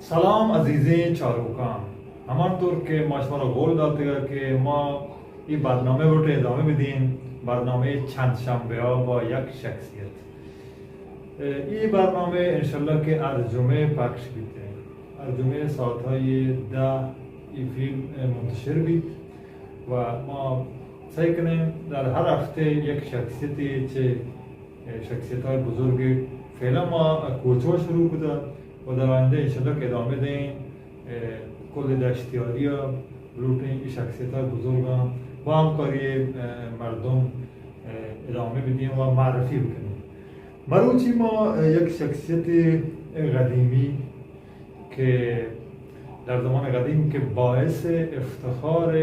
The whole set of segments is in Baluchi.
سلام عزیزیں چاروکاں، ہمان طور کہ ما شمارا قول داتگا کہ ما ای برنامہ بٹے ادامہ بدیں، برنامہ چند شنبہ با یک شخصیت۔ ای برنامہ انشاءاللہ کہ ہر جمعہ پخش بیت، ہر جمعہ ساعت های دہ ای فیلم منتشر بیت و ما سعی کنیں در ہر ہفتے یک شخصیتی چہ شخصیت های بزرگ فعلا ما کوچو شروع کتا و در آئندہ انشاءاللہ کہ ادامہ دیں۔ کل دشتیاری بلوٹیں ای شخصیت های بزرگاں با ہمکاری مردم ادامہ بدیں و معرفی بکنیں۔ مروچی ما یک شخصیت قدیمی کہ در زمان قدیم کہ باعث افتخار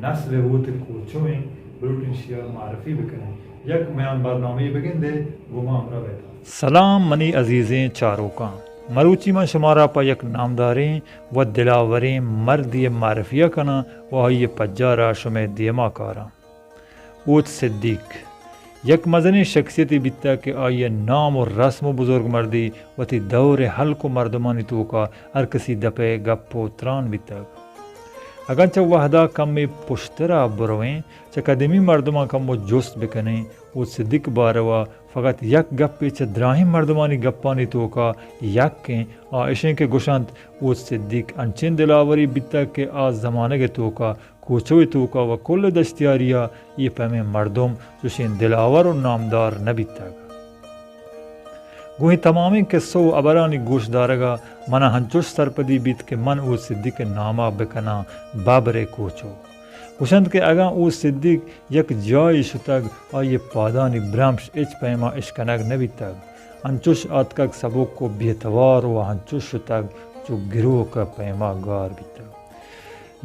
نسل ہوت کوچویں، بلوٹیں شیعہ معرفی بکنیں۔ یک میان برنامہ بگندے گوما ہمراہ بیتا۔ سلام منی عزیزیں چاروکاں، مروچی من شمارا پہ یک نامداریں و دلاوریں مردی معرفی کناں و آئی پجارا شمے دیما کاراں۔ اوت صدیق یک مزنیں شخصیتے بیتگ کہ آئی ء نام و رسم و بزرگ مردی وتی دور ء ہلک و مردمانی توکا ہر کسی دپ ء گپ و تران بیتگ۔ اگاں چہ وہدا کمے پشترا برویں، چہ قدیمی مردماں کمو جست بکنیں، اوت صدیق باروا فقط یک گپے چہ دراہیں مردمانی گپانی توکا یکیں، آ اشیں کہ گوشنت، اوت صدیق انچیں دلاورے بیتگ کہ آ زمانگ ء توکا کوچو ء توکا و کل دشتیاریا اے پیمیں مردم چوشیں دلاور و نامدار نہ بیتگ۔ گوں اے تمامیں قصہ و ہبرانی گوشدارگا منا ہنچوش سرپدی بیت کہ من اوت صدیق ء ناما بکناں ببر ء کوچو۔ گوشنت کہ اگاں اوت صدیق یک جاہے شتگ، آئی ء پادانی برمش ہچ پیما اشکنگ نہ بیتگ۔ انچوش آتکگ سبک و بے توار و انچوش شتگ چو گروک ء پیما گار بیتگ۔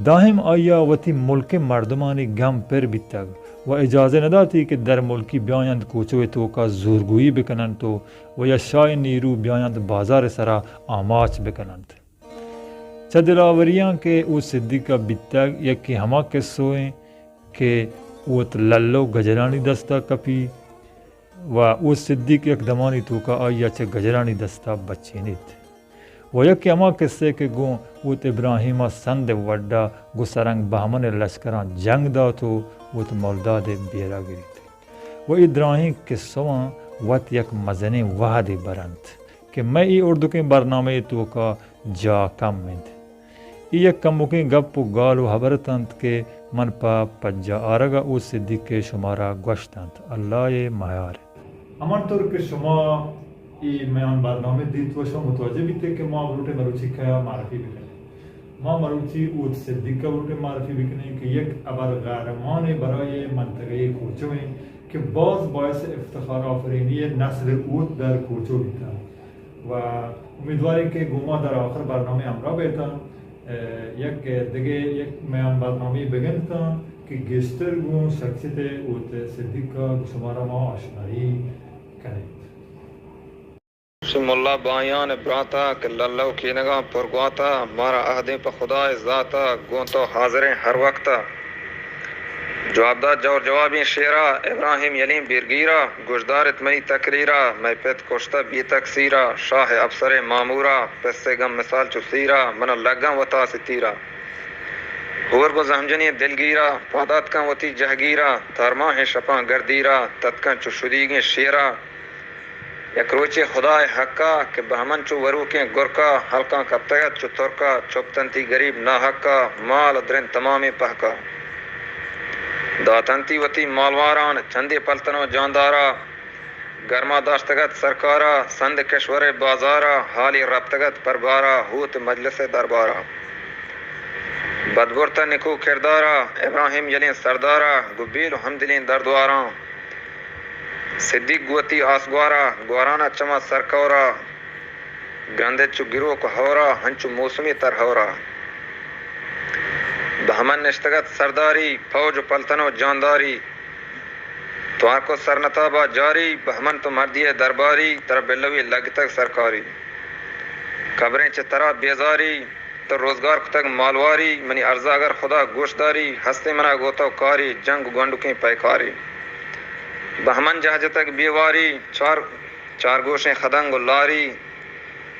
دائم آئی ء وتی ملک ء مردمانی گم پر بیتگ و اجازہ نداتی کہ درملکی بیاینت کوچو ء توکا زورگوئی بکننت و، و یا شاہ نیرو بیاینت بازار ء سرا آماچ بکننت۔ چہ دلاوریاں کہ اوت صدیق ء بیتگ، یکے ہما قصو انت کہ اوت للو گجرانی دستا کپی و اوت صدیق یک دمانی توکا آئی ء چہ گجرانی دستا بچینیت۔ و یکے ہما قصہ کہ گوں اوت ابراہیم ء سند ء وڈا گوں سرنگ بہمن ء لشکراں جنگ دات و اوت مولداد ء بیرا گریت۔ و اے دراہیں قصہاں وت یک مزنیں وہدے برنت کہ مئے اے اردکیں برنامہ ء توکا جاہ کم انت۔ اے یک کمکیں گپ و گال و ہبر اتنت کہ من پہ پجا آرگ ء اوت صدیق ء شمارا گوشت انت۔ اللہ ء میار۔ ہمان طور کہ شما اے میان برنامہ دیت و شما متوجہ بیت کہ ما بلوٹیں مروچی کیا معرفی بکنیں۔ ما مروچی اوت صدیق ء بلوٹیں معرفی بکنیں کہ یک ابر قہرمانے برای منطقہ کوچو انت کہ باز باعث افتخار آفرینی نسل اوت در کوچو بیتا و امیدواریں کہ گوما در آخر برنامہ ہمراہ بیتا۔ ء یک دگہ یک میان برنامہ بگندتاں کہ گیشتر گوں شخصیت اوت صدیق ء گوں شمارا ما آشنائی کنیں۔ شی ملا بایان براتا کہ للو کینگاں پر گواتا، مارا عہدیں پہ خدائے ذاتا، گوں تو حاضریں ہر وقتا۔ جواب دات جور جوابیں شعرا، ابراہیم یلیں بیرگیرا، گوش دارت منی تقریرا، مئے پت کشتہ بے تقصیرا، شاہ افسرے مامورا، پسے گم مثال چو سیرا، منا لگاں وتاس تیرا۔ ہور گوں زہمجنیں دلگیرا، پاد آتکاں وتی جہگیرا، تارماہیں شپاں گردیرا، تتکاں چو شدیگیں شیرا۔ یک روچے خدائے حقا کہ بہمن چو وروکیں گرکا، ہلکاں کپتگ ات چو ترکا، چپتنتی گریب ناحقا، مال و درند تمامیں پہکا۔ داتنتی وتی مالواران چندے پلتن و جاندارا، گرما داشتگ ات سرکارا، سند کشور بازارا، حالی رپتگ ات پربارا، ہوت مجلس دربارا۔ بدبرتہ نکو کردارا، ابراہیم یلیں سردارا، گو بیل و ہمدلیں دردواراں۔ صدیق گوتی آسگوارا، گوارانا چما سرکورا، گرندت چو گروک ہورا، ہنچو موسمی تر ہورا۔ بہمن نشتگت سرداری، پوج و پلتن و جانداری۔ توارک و سرنتابا جاری، بہمن تو مردی درباری، ترا بلوی لگتگ سرکاری۔ قبریں چہ ترا بیزاری، تو روزگار کتگ مالواری، منی ارزا اگر خدا گوش داری، ہستیں منا گوتو کاری، جنگ گونڈکیں پیکاری۔ بہمن جہجتگ بیواری، چار، چار گوشیں خدنگ و لاری،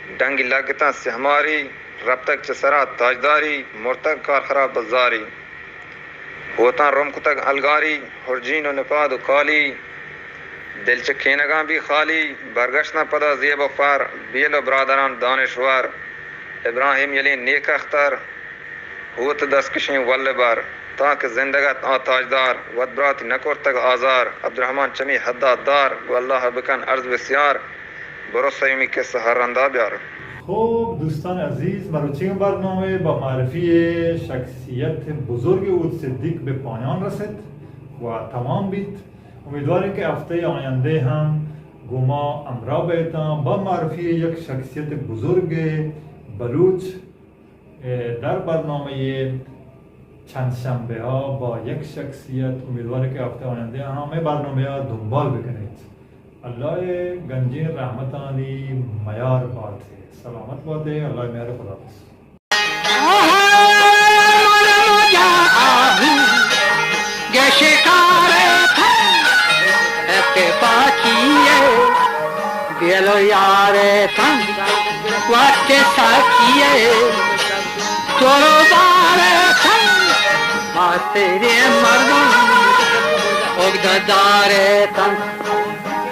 ڈنگی لگتاں سہماری، رپتگ چہ سرا تاجداری، مرتگ کارخراب بزاری۔ ہوتاں رم کتگ الگاری، ہرجین و نپاد و کالی۔ دل چہ کینگاں بی خالی، برگشتاں پدا زیب و فر، بیل و برادران دانشور۔ ابراہیم یلیں نیک اختر، ہوت دستکشیں ول بر، تاں کہ زندگ ات آ تاجدار، وت براتی نکرتگ آزار۔ عبدالرحمن چمی حدا دار، گوں اللہ بکن عرض بسیار، برو سیمی قصہ ہر رندا بیار۔ خوب دوستان عزیز، مروچی برنامہ با معرفی شخصیت بزرگ اود صدیق بہ پایان رسیت و تمام بیت۔ امیدواریں کہ ہفتہ آیندہ ہم گوں ما ہمراہ بیتاں با معرفی یک شخصیت بزرگ بلوچ۔ اے در برنامہ چند شنبہ ء با یک شخصیت، امیدواریں کہ ہفتہ آیندہ ہم ہمے برنامہ ء دنبال بکنیت۔ اللہ ء گنجیں رحمتانی میار بات۔ سلامت بات۔ اللہ میار۔ خدا حافظ۔ گشکار تن اتفاقی ہے، دل و یار تن وقت ساقی ہے، تو رو بار تن، مستری مردم اگدہ دار تن،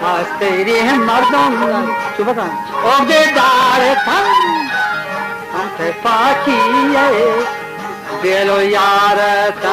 مستری مردم، چپ کن، اگدہ دار تن، اتفاقی ہے، دل و یار تن۔